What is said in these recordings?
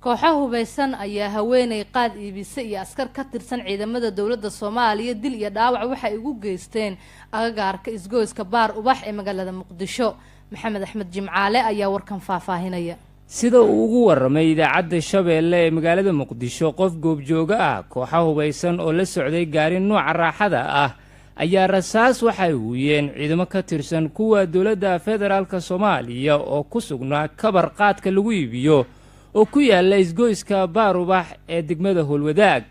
Kooxo hubeysan ayaa haweeney qaad iibise iyo askar ka tirsan ciidamada dowladda Soomaaliya dil iyo dhaawac waxay ugu geysteen agagaarka isgoyska Baar Ubax ee magaalada Muqdisho. Maxamed Axmed Jimcaale ayaa warkan faahfaahinaya. Sida uu ugu warramay idaacadda Shabeelle ee magaalada Muqdisho qof goobjooga ah, kooxa hubaysan oo la socday gaari nuuca raaxada ah ayaa rasaas waxay huuyeen ciidamo ka tirsan kuwa dowladda federaalka Soomaaliya oo ku sugnaa kabar qaadka lagu iibiyo oo ku yaala isgoyska Baarubax ee degmada Howlwadaag,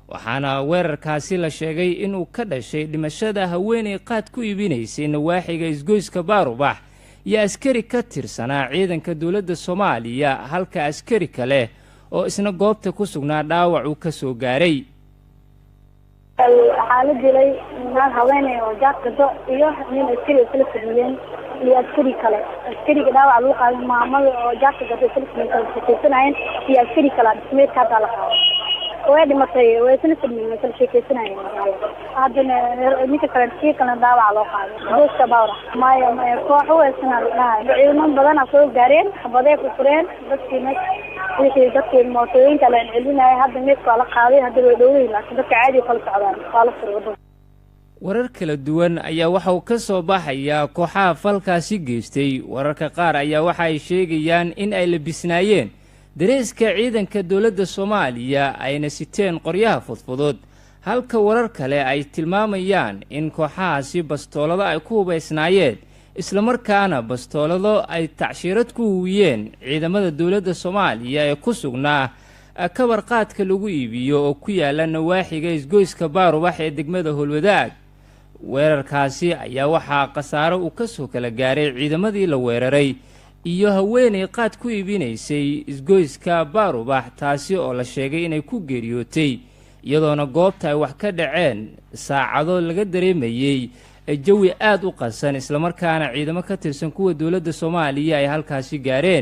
waxaana weerarkaasi la sheegay inuu ka dhashay dhimashada haweeney qaad ku iibinaysay nawaaxiga isgoyska Baarubax iyo askari ka tirsanaa ciidanka dowladda Soomaaliya, halka askari kale oo isna goobta ku sugnaa dhaawac uu ka soo gaaray. Waxaa la dilay naag haweeney oo jaad gado iyo nin askari isla fadhiyeen iyo askari kale. Askariga dhaawac lagu qaaday, maamada oo jaadka gado isla kala sheekeysanayeen iyo askari kale dhismeedka haddaa la qaaday. Way dhimatay, way isla fadhiyeen, way kala sheekeysanayeen. Haddana ninka kale, kii kalena dhaawac loo qaaday gooska bawra. Maya maya, koox u heysana la dhahay. Ciidamo badanaa soo gaareen, xabadey ku fureen dadkii wixii dadkii mootooyinka la celinaya. Hadda meedka waa la qaaday, hadda way dhowrihin, laakiin dadka caadi kala socdaan, waa la furay wadada. Warar kala duwan ayaa waxa uu ka soo baxayaa kooxaha falkaasi geystay. Wararka qaar ayaa waxa ay sheegayaan in ay labisnaayeen dareeska ciidanka dowladda Soomaaliya ayna siteen qoryaha fudfudud, halka warar kale ay tilmaamayaan in kooxahaasi bastoolado ay ku hubaysnaayeen, islamarkaana bastoolado ay tacshiirad ku huwiyeen ciidamada dowladda Soomaaliya ee ku sugnaa kabar qaadka lagu iibiyo oo ku yaala nawaaxiga isgoyska Baarubax ee degmada Howlwadaag. Weerarkaasi ayaa waxaa khasaaro uu kasoo kala gaaray ciidamadii la weeraray iyo haweeney qaad ku iibinaysay isgoyska Baarubax, taasi oo la sheegay inay ku geeriyootay, iyadoona goobta ay wax ka dhaceen saacado laga dareemayey jawi aada u qasan, islamarkaana ciidamo ka tirsan kuwa dowladda Soomaaliya ay halkaasi gaareen.